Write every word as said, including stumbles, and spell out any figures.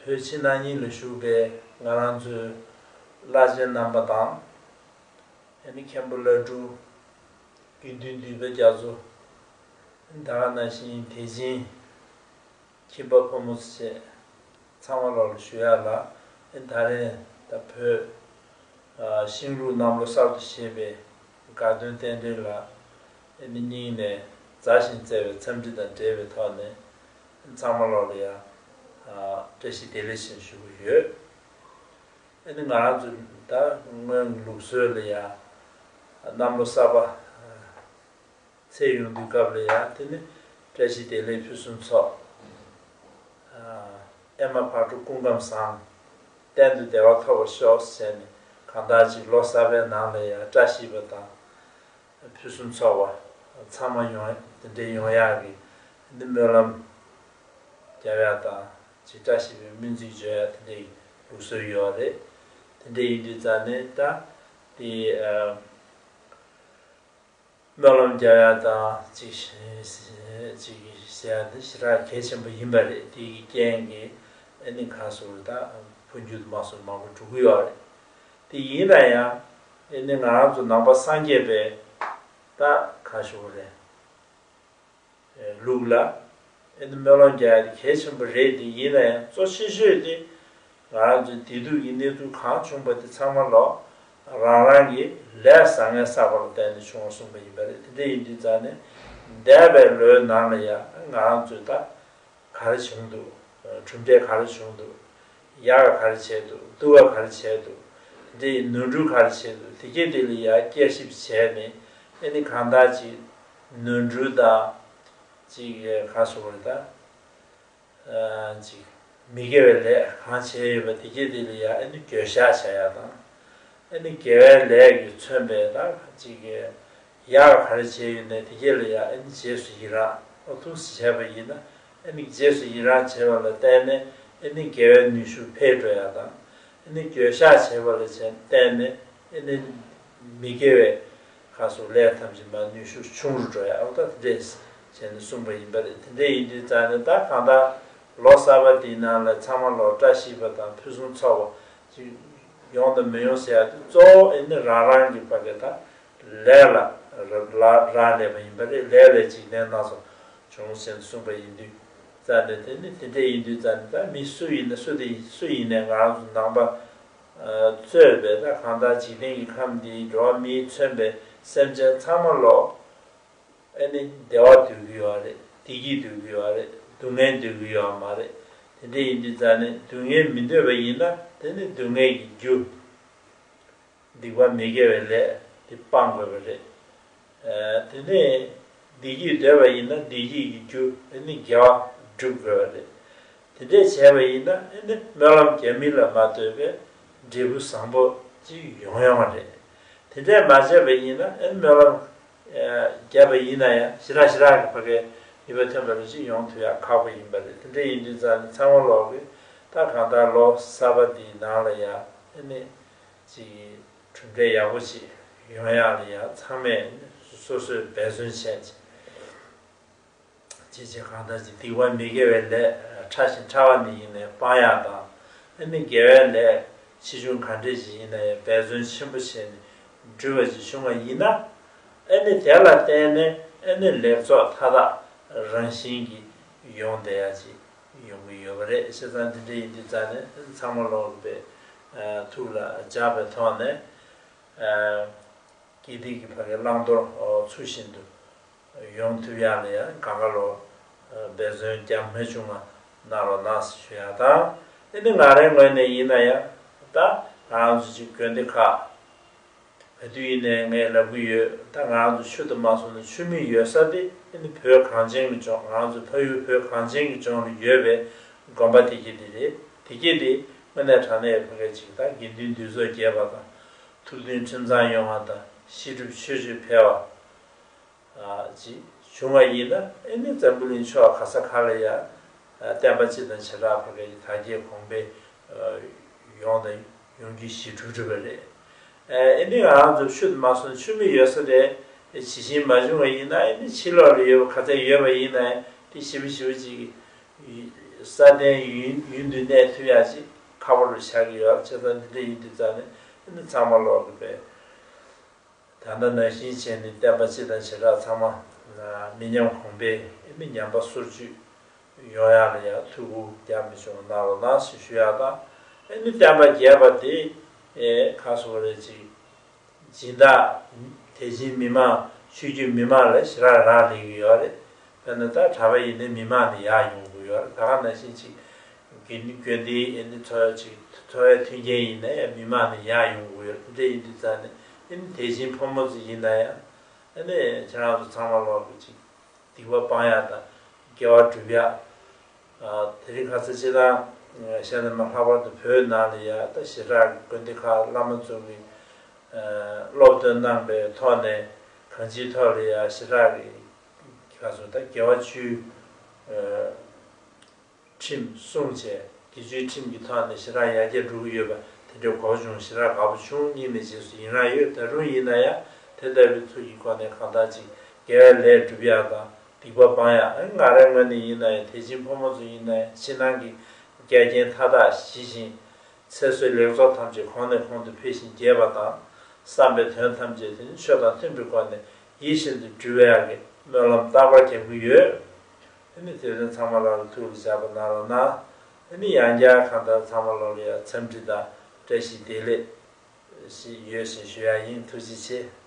བོད་ཕྱི་ནང་གཉིས་ལ་བཞུགས་པའི་ང་རང་ཚོའི་བླ་ཆེན་རྣམ་པ་དང་། ཨ་ནི་མཁན་པོ་བླ་སྤྲུལ། དགེ་འདུན་འདུས་པའི་རྒྱ་མཚོ། ད་ག་ནང་བཞིན་དད་ཅན་ཁྱིམ་པ་ཕོ་མོ་ཚོ་བཅས་ཚང་མ་ལོག་ལ་ཞུ་ཡག་ལ། ཨ་ནི་ད་རེས་ད་བོད་ཨ་ཤིང་ལུག་གནམ་ལོ་གསར་དུ་བཞད་པའི་དགའ་སྟོན་རྟེན་འབྲེལ་ལ། ཨ་ནི་སྙིང་ནས་མཛའ་ཞིང་བརྩེ་བའི་འཚམས་འདྲི་དང་འབྲེལ་བའི་ཐོག་ནས་ཚང་མ་ལོག་ལ་ཡང་ཨ་བཀྲ་ཤིས་བདེ་ལེགས་ཞེས་ཞུ་གི་ཡོད། ཨ་ནི་ང་རང་ཚོ་ད་སྔོན་ལུགས་སྲོལ་ལ་ཡང་གནམ་ལོ་གསར་པ་ཚེས་ཡོང་དུས་སྐབས་ལ་ཡང་དེ་ནི་བཀྲ་ཤིས་བདེ་ལེགས་ཕུན་སུམ་ཚོགས། ཨ་ཨེ་མ་ཕག་གྲུ་སྐུ་ཁམས་བཟང་། གཏན་དུ་བདེ་བ་ཐོབ་པར་ཤོག་ཟེར་ནས་གང་ལྟར་ཅིག་ལོ་གསར་པའི་ནང་ལ་ཡང་བཀྲ་ཤིས་པ་དང་། ཕུན་སུམ་ཚོགས་པ་ཚང་མ་ཡོང་དེ་འདྲའི་ཡོང་ཡག་གི་འདི་སྨོན་ལམ་རྒྱབ་ཡག་དང་ཅིག་བཀྲ་ཤིས་པའི་སྨོན་ཚིག་བརྗོད་ཡག་དེ་འདྲའི་ལུགས་སྲོལ་ཡོད་རེད། དེ་འདྲ་ཡིན་དུས་ཙང་ནས་ད་དེ་ཨ་སྨོན་ལམ་རྒྱབ་ཡག་དང་ཅིག་ཅིག་ཟེར་ཡག་འདི་ཞེ་དྲག་གལ་ཆེན་པོ་ཡིན་པ་རེད། དེ་གི་རྐྱེན་གྱིས་ཨ་ནི་ག་སོ་ད་འཕོ་འགྱུར་དུ་མ་སོང་མང་པོ་འགྲོ་གི་ཡོད་རེད། དེ་ཡིན་ན་ཡང་ཨ་ནི་ང་རང་ཚོ་ནང་པ་སངས་རྒྱས་པའི་ད་ག་ཞུ་དགོས་རེད། ལུགས་ལ་ཨ་ནི་སྨོན་ལམ་རྒྱག་ཡ་དེ་གལ་ཆེན་པོ་རེད། དེ་ཡིན་ན་ཡང་གཙོ་ཆེ་ཤོས་དེ་ང་རང་ཚོའི་བདེ་སྡུག་གི་གནས་ཚུལ་གང་བྱུང་པ་དེ་ཚང་མ་ལོག་རང་རང་གི་ལས་བཟང་ངན་བསགས་པ་ལ་བརྟེན་ནས་བྱུང་བ་གསུངས་པ་ཡིན་པ་རེད། དེ་འདྲ་ཡིན་དུས་ཙང་ནས་འདས་པའི་ལོའི་ནང་ལ་ཡང་ང་རང་ཚོས་ད་ག་རེ་བྱུང་འདུག་གྲུབ་འབྲས་ག་རེ་བྱུང་འདུག་ཡག་ག་ག་རེ་བྱས་འདུག་སྡུག་ག་ག་རེ་བྱས་འདུག་དེ་འདྲའི་ནོར་འཁྲུལ་ག་རེ་བྱས་འདུག་དེ་གས་དེ་ལ་ཡང་བསྐྱར་ཞིབ་བྱས་ནས་ཨ་ནི་གང་ལྟར་ཅིག་ནོར་འཁྲུལ་དང་ཅིག་ག་སོ་རེད་ད། ཅིག་མི་དགེ་བའི་ལས་གང་བྱས་ཡོད་པ་དེ་གས་དེ་ལ་ཡང་ཨ་ནི་འགྱོད་བཤགས་བྱ་ཡག་དང་། ཨ་ནི་དགེ་བའི་ལས་ཀྱིས་མཚོན་པའི་ད་ཅིག་ཡག་ག་རེ་བྱས་ཡོད་ནའི་དེ་གས་ལ་ཡང་ཨ་ནི་རྗེས་སུ་ཡི་རང་། ཨོ་ཐུགས་སུ་བྱས་པ་ཡིན་ན་ཨ་ནི་རྗེས་སུ་ཡི་རང་བྱས་པ་ལ་བརྟེན་ནས་ཨ་ནི་དགེ་བའི་ནུས་ཤུགས་འཕེལ་འགྲོ་ཡག་དང་། ཨ་ནི་འགྱོད་བཤགས་བྱས་པ་ལ་བརྟེན་ནས་ཨ་ནི་མི་དགེ་བའི་ག་སོ་ལས་ཐམས་ཅད་མར་ནུས་ཤུགས་ཆུང་རུ་འགྲོ་ཡག་ཨོ་ད་དེ་འདྲས་བྱས་ནས་གསུངས་པ་ཡིན་པ་རེད། དེ་འདྲས་ཡིན་དུས་ཙང་ནས་ད་གང་ལྟར་ལོ་གསར་པ་འདིའི་ནང་ལ་ཚང་མ་ལོག་བཀྲ་ཤིས་པ་དང་ཕུན་སུམ་ཚོགས་པ་ཅིག་ཡོང་དང་མི་ཡོང་ཟེར་ཡག་དེ་གཙོ་བོ་ཨ་ནི་རང་རང་གི་ཕ་གི་ད་ལས་ལ་རག་ལས་པ་ཡིན་པ་རེད། ལས་ལས་ཅིག་ལས་སྣ་ཚོགས་བྱུང་ཟེར་ནས་གསུངས་པ་ཡིན་དུས་ཙང་ནས། དེ་ནི་དེ་འདྲས་ཡིན་དུས་ཙང་ནས་ད་མི་སུ་ཡིན་ན་སུ་དེ་སུ་ཡིན་ནའི་ང་རང་ཚོ་ནང་པ་གཙོས་པའི་ད་གང་ལྟར་འཇིག་རྟེན་གྱི་ཁམས་འདིའི་འགྲོ་བ་མིས་མཚོན་པའི་སེམས་ཅན་ཚང་མ་ལོག་ཨ་ནི་བདེ་བ་འདོད་ཀྱི་ཡོད་རེད། བདེ་སྐྱིད་འདོད་ཀྱི་ཡོད་རེད། སྡུག་བསྔལ་འདོད་ཀྱི་ཡོད་མ་རེད། དེ་འདྲས་ཡིན་དུས་ཙང་ནས་སྡུག་བསྔལ་མི་འདོད་པ་ཡིན་ན་དེ་ནི་སྡུག་བསྔལ་གྱི་རྒྱུ། སྡིག་པ་མི་དགེ་བའི་ལས་དེ་སྤང་དགོས་པ་རེད། ཨ་དེ་ནས་བདེ་སྐྱིད་འདོད་པ་ཡིན་ན་བདེ་སྐྱིད་ཀྱི་རྒྱུ་ཨ་ནི་དགེ་བ་སྒྲུབ་དགོས་པ་རེད། དེ་འདྲས་བྱས་པ་ཡིན་ན་ཨ་ནི་སྨོན་ལམ་རྒྱབ་མི་ལ་མ་ལྟོས་པའི་འབྲས་བུ་བཟང་པོ་ཅིག་ཡོང་ཡོང་བ་རེད། དེ་འདྲས་མ་བྱས་པ་ཡིན་ན་ཨ་ནི་སྨོན་ལམ་རྒྱབ་པ་ཡིན་ན་ཡང་ཞེ་དྲག་ཞེ་དྲག་གི་ཕ་གའི་ནུས་པ་ཐོན་པ་རེ་ཅིག་ཡོང་ཐུབ་ཡག་ཁག་པོ་ཡིན་པ་རེད། དེ་འདྲས་ཡིན་དུས་ཙང་ནས་ཚང་མ་ལོག་གི་ད་གང་ལྟར་ལོ་གསར་པ་འདིའི་ནང་ལ་ཡང་ཨ་ནི་ཅིག་གྲུབ་འབྲས་ཡག་པོ་ཅིག་ཡོང་ཡག་ལ་ཡང་ཚང་མས་སོ་སོས་འབད་བརྩོན་བྱས་ཅིག་བྱས་བྱས་གང་ལྟར་ཅིག་སྡིག་པ་མི་དགེ་བའི་ལས་ཕྲ་ཞིང་ཕྲ་བ་ནི་ཡིན་ནའི་སྤང་ཡག་དང་། ཨ་ནི་དགེ་བའི་ལས་ཆེ་ཆུང་ག་འདྲས་ཅིག་ཡིན་ན་ཡང་འབད་བརྩོན་ཆེན་པོ་བྱས་ནས་སྒྲུབ་པ་ཅིག་བྱུང་བ་ཡིན་ན། ཨ་ནི་དེ་ལ་བརྟེན་ནས་ཨ་ནི་ལེགས་ཚོགས་མཐའ་དག་རང་བཞིན་གྱིས་ཡོང་བསྡད་ཡག་ཅིག་ཡོང་གི་ཡོད་པ་རེད། བྱས་ཙང་འདི་འདྲ་ཡིན་དུས་ཙང་ནས་ཚང་མ་ལོག་པའི་ཐུགས་ལ་འཇགས་པའི་ཐོག་ནས་དགེ་སྡིག་གི་ཕ་གའི་བླང་དོར་ཚུལ་བཞིན་དུ་ཡོང་ཐུབ་ཡག་ལ་ཡང་གང་ག་ལོག་འབད་བརྩོན་རྒྱ་མི་ཆུང་བ་གནང་རོགས་གནང་ཞུ་ཡག་དང་། ཨ་ནི་ང་རའི་ངོས་ནས་ཡིན་ན་ཡང་ད་ང་རང་ཚོ་ཅིག་དགོན་སྡེ་ཁག་ག་དུས་ཡིན་ནའི་ངས་ལབ་ཀྱི་ཡོད། ད་ང་རང་ཚོ་ཆུ་དང་མ་སོང་ན་ཆུ་མིག་ཡོད་ས་དེ་ཨ་ནི་བོད་གངས་ཅན་གྱི་ལྗོངས། ང་རང་ཚོ་ཕ་ཡུལ་བོད་གངས་ཅན་གྱི་ལྗོངས་ལ་ཡོད་པའི་དགོན་པ་དེ་གྱད་དེ་རེད། དེ་གྱད་དེ་དངོས་གནས་དྲང་གནས་ཕ་གའི་ཅིག་ད་དགེ་འདུན་འདུས་ཚོགས་རྒྱས་པ་དང་ཐུགས་མཐུན་ཁྲིམས་གཙང་ཡོང་བ་དང་བཤད་སྒྲུབ་ཆོས་སྤྱོད་འཕེལ་བ་ཅིག་བྱུང་བ་ཡིན་ན་ཨ་ནི་འཛམ་བུ་གླིང་ཕྱོགས་ག་ས་ག་ལ་ཡང་བསྟན་པ་སྤྱི་དང་བྱེ་བྲག་ཕ་གའི་དར་རྒྱས་གོང་འཕེལ་ཡོང་དང་ཡོང་རྒྱུ་ཞེ་དྲག་འགྲུབ་པ་རེད། ཨ་ནི་ང་རང་ཚོ་ཆུ་དུ་མ་སོང་ཆུ་མིག་ཡོད་ས་རེད། ཇི་བཞིན་མ་བྱུང་བ་ཡིན་ན་ཨ་ནི་ཕྱི་ལོགས་ལ་ཡོད་པ་ག་ཚད་ཡོད་པ་ཡིན་ན་དེ་ཞེ་པོ་ཞེ་པོ་ཅིག་ སྲ་བརྟན་ཡུན་ཡུན་དུ་གནས་ཐུབ་ཡག་ཅིག་ཁག་པོ་རུ་ཆགས་ཀྱི་ཡོད། བྱས་ཙང་འདི་འདྲ་ཡིན་དུས་ཙང་ནས་ཨ་ནི་ཚང་མ་ལོག་གི་པས། ད་ལྟ་ནང་བཞིན་བྱས་ནས་བསྟན་པ་སྤྱི་དང་བྱེ་བྲག་ཚང་མ་མི་ཉམས་གོང་འཕེལ་ཨ་ནི་ཉམས་པ་སོར་ཆུད་ཡོང་ཡག་ལ་ཡང་ཐུགས་ཁུར་རྒྱག་མི་ཆུང་གནང་རོགས་གནང་ཞེས་ཞུ་ཡག་དང་། ཨ་ནི་བསྟན་པ་རྒྱས་པ་དེ་ཁ་སོ་རེ་ཅིག་སྦྱིན་བདག་དེ་བཞིན་མི་མང་ཆོས་བརྒྱུད་མི་མང་ལ་ཞེ་དྲག་རག་ལས་ཀྱི་ཡོད་རེད། དཔེར་ན་ད་གྲྭ་པ་ཡིན་ནའི་མི་མང་ནས་ཡར་ཡོང་དགོས་ཡོད་རེད། ད་ག་ནང་བཞིན་ཅིག་དགེ་འདུན་དགོན་སྡེའི་ཨ་ནི་འཚོ་བ་ཅིག་འཚོ་བའི་མཐུན་རྐྱེན་ཡིན་ན་ཡང་མི་མང་ནས་ཡར་ཡོང་དགོས་ཡོད་རེད། དེ་འདྲ་ཡིན་དུས་ཙང་ནས་ཨ་ནི་དེ་བཞིན་ཕོ་མོ་ཚོ་ཡིན་ན་ཡང་ཨ་ནི་ཁྱེད་རང་ཚོ་ཚང་མ་ལོག་གི་ཅིག་སྡིག་པ་སྤང་ཡག་དང་དགེ་བ་སྒྲུབ་ཡག་དེ་རིང་ཁ་སང་སྤྱིར་བཏང་གཞན་ནས་མ་ལྷག་པར་དུ་བོད་ནང་ལ་ཡ་ད་ཞེ་དྲག་གི་དགོན་སྡེ་ཁག་བླ་མ་ཚོ་གི་སློབ་སྟོན་གནང་པའི་ཐོག་ནས་གང་ཅིའི་ཐོག་ལ་ཡ་ཞེ་དྲག་གི་ག་ཚོད་ད་དགེ་བ་བཅུའི་ཁྲིམས་སྲུང་བྱས། དགེ་བཅུའི་ཁྲིམས་ཀྱི་ཐོག་ནས་ཞེ་དྲག་ཡར་རྒྱས་འགྲོ་གི་ཡོད་པ་དེ་འདྲའི་གོ་བྱུང་། ཞེ་དྲག་དགའ་པོ་བྱུང་། སྙིང་ནས་རྗེས་སུ་ཡི་རང་ཡོད། ད་རུང་ཡིན་ན་ཡང་དེ་ལྟ་བུའི་ཚུལ་གྱི་སྒོ་ནས་གང་ལྟར་ཅིག་དགེ་བའི་ལས་སྒྲུབ་ཡག་དང་སྡིག་པ་སྤང་ཡག་ང་རའི་ངོས་ནས་ཡིན་ན་ཡང་དེ་བཞིན་ཕོ་མོ་ཚོ་ཡིན་ན་ཡང་ཕྱི་ནང་གི་འགལ་རྐྱེན་མཐའ་དག་ཞི་ཞིང་། ཚེ་བསོད་ལེགས་ཚོགས་ཐམས་ཅད་གོང་ནས་གོང་དུ་འཕེལ་ཞིང་རྒྱས་པ་དང་། བསམ་པའི་དོན་ཐམས་ཅད་དེ་ནི་ཆོས་དང་མཐུན་པའི་སྒོ་ནས་ཡིད་བཞིན་དུ་འགྲུབ་པའི་ཡག་གི་སྨོན་ལམ་རྟག་པར་རྒྱག་གི་ཡོད། དེ་ནི་དེ་ཚོ་ཚང་མ་ལ་ཐུགས་ལ་བཞག་པ་གནང་རོགས་གནང་། དེ་ནི་ཡང་བསྐྱར་གང་ལྟར་ཚང་མ་ལོག་ལ་ཡང་འཚམས་འདྲི་དང་བཀྲ་ཤིས་བདེ་ལེགས་ཞེས་ཡོད་ཞེས་ཞུ་ཡག་ཡིན། ཐུགས་རྗེ་ཆེ།